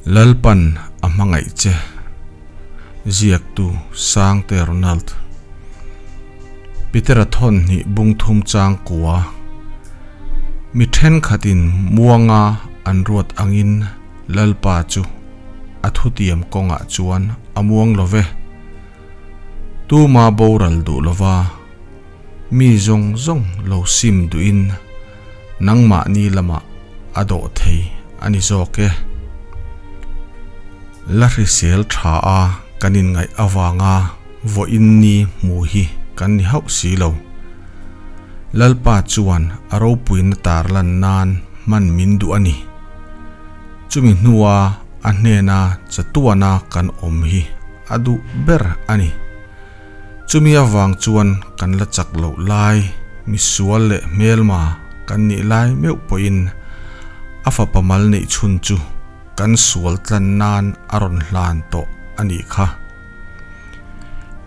Lalpan a hmangaih che. Ziaktu Sangte Ronald. Petera thawn hnih bung thum chang kua. Mi thenkhatin muanga an ruat angin Lalpa chu a thutiam kawngah chuan a muang lo ve. Tuma boral duh lova mi zawng zawng lo sim duhin nangmahni lamah a dawh thei a ni zawk e. La hrisel tha a kan inngaih avanga vawiin ni hmu hi kan ni hauh si lo. Lalpa chuan a ropuina tarlan nan hman min duh a ni. Chumi hnua a hnena chatuana kan awm hi a duh ber a ni. Chumi avang chuan kan la chak loh lai, misual leh hmelma kan nih lai meuh pawhin a fapa mal neih chhun chu kan sual tlan nan a rawn hlan tawh a nih kha.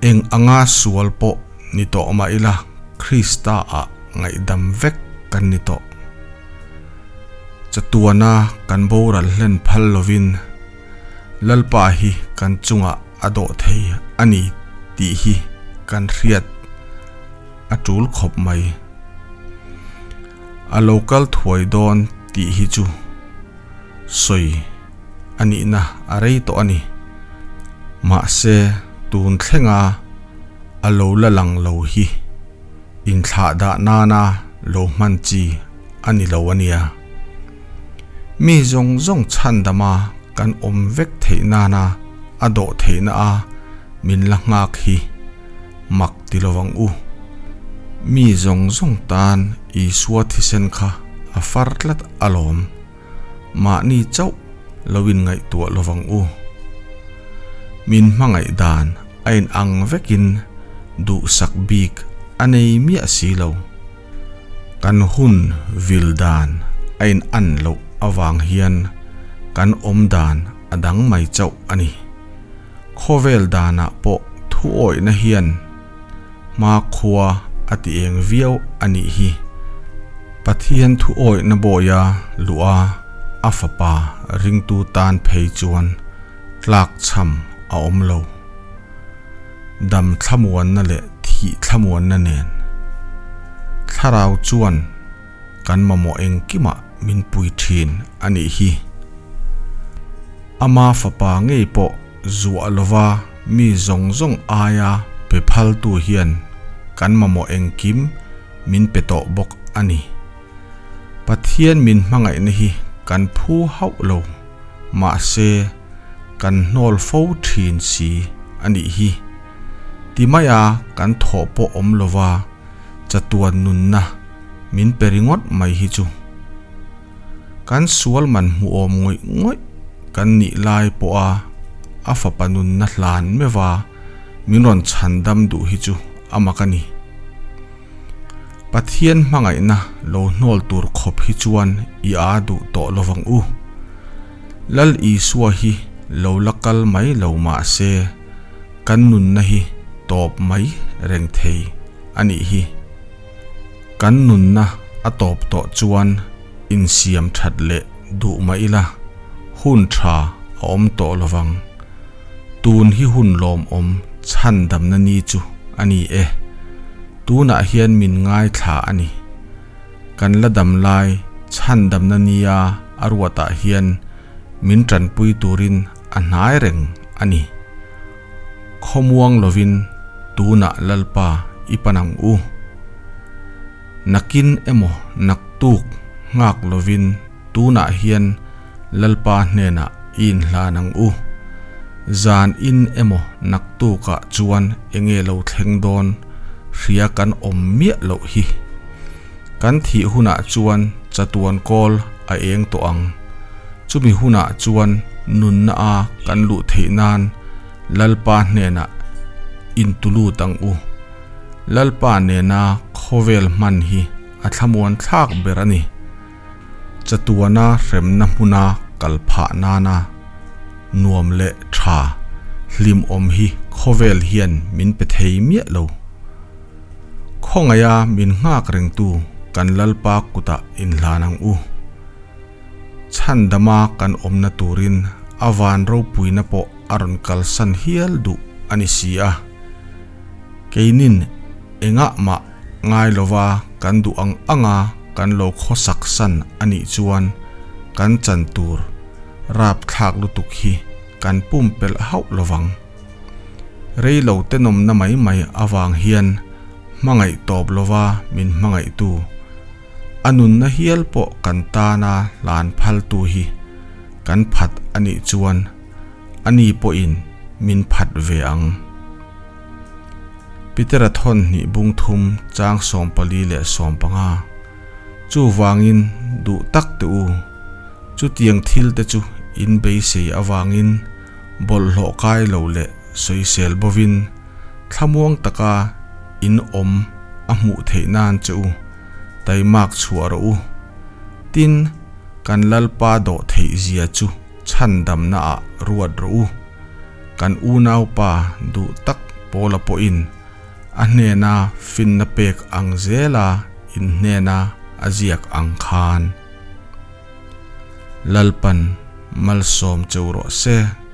Eng anga sual pawh ni tawh mah ila Krista ah ngaihdam vek kan ni tawh. Chatuana kan boral hlen phal lovin Lalpa hi kan chungah a dawh thei a ni tih hi kan hriat a tul khawp mai. A lo kal thuai dawn tih hi chu sawi a nihna a rei tawh a ni. Mahse tun thlenga a lo la lang lo hi inthlah dah nana lo hman chi a ni lo a nia. Mi zawng zawng chhandama kan awm vek theih nana a dawh theihna a min la nghak hi mak ti lo ang u. Mi zawng zawng tan Isua thisen kha a far tlat alawm. Mahni chauh lo in ngaihtuah lo vang u. Min hmangaih dan a in ang vekin duhsak bik a nei miah si lo. Kan hun vil dan a in an loh avang hian kan awm dan a dang mai chauh a ni. Khawvel danah pawh thuawihna hian hmakhua a ti eng viau a nih hi. Pathian thuawihna bawia luh a, a fapa ringtu tan phei chuan tlak chham a awm lo. Dam thlamuanna leh thih thlamuanna nen thlarau chuan kan mamawh engkimah min pui thin a nih hi. Ama fapa ngei pawh zuah lova mi zawng zawng aia pe phaltu hian kan mamawh engkim min pe tawh bawk a ni. Pathian min hmangaihna hi kan phu hauh lo, mahse kan hnawl fo thin si a nih hi. Ti maia kan thawh pawh awm lova chatuan nunna min pe ringawt mai hi chu. Kan sual man hmuhawm ngawih ngawih kan nih lai pawha a fapa nunna hlan meuha min rawn chhan dam duh hi chu a mak a ni. Pathian hmangaihna lo hnawl tur khawp hi chuan i a duh tawh lo vang u. Lal Isua hi lo la kal mai lo mah se kan nunna hi tawp mai reng thei a nih hi. Kan nunna a tawp tawh chuan insiam that leh duh mah ila hun tha a awm tawh lo vang. Tun hi hun lawmawm chhandamna ni chu a ni e. Tunah hian min ngaithla a ni. Kan la dam lai chhandamna nia a ruatah hian min tanpui turin a hnai reng a ni. Khawmuang lovin tunah Lalpa i pan ang u. Nakin emaw naktuk nghak lovin tunah hian Lalpa hnenah i inhlan ang u. Zan in emaw naktukah chuan enge lo thleng dawn hria kan awm miah loh hi. Kan thih hunah chuan chatuan kawl a eng tawh ang. Chumi hunah chuan nunna a kan luh theih nan Lalpa hnenah intulut ang u. Lalpa nena khawvel hman hi a thlamuan thlak ber a ni. Chatuana hremna hmuna kal phah nana nuam leh tha hlimawm hi khawvel hian min pe thei miah lo. Khawngaia min nghak rengtu kan Lalpa kutah inhlan ang u. Chhandama kan awmna turin a van ropuina pawh a rawn kalsan hial duh a ni si a. Keinin engah mah ngai lova kan duh ang anga kan lo khawsak san a nih chuan kan chan tur rapthlak lutuk hi kan pumpelh hauh lovang. Rei lo tenawmna mai mai avang hian hmangaih tawp lova min hmangaihtu, a nunna hial pawh kan tana hlan phaltu hi kan phat a nih chuan ani pawhin min phat ve ang. Petera thawn hnih bung thum chang 14 leh 15 Chuvangin duh tak teh u, chutiang thil te chu in beisei avangin bawlhhlawh kai lo leh sawisel bovin thlamuang taka in awm a hmuh theih nan che u taimak chhuah rawh u. Tin, kan Lalpa dawh theih zia chu chhandamna ah ruat rawh u. Kan unaupa duh tak Paula pawhin a hnena finna pek ang zela in hnena a ziak ang khan. Lalpan malsawm cheu rawh se.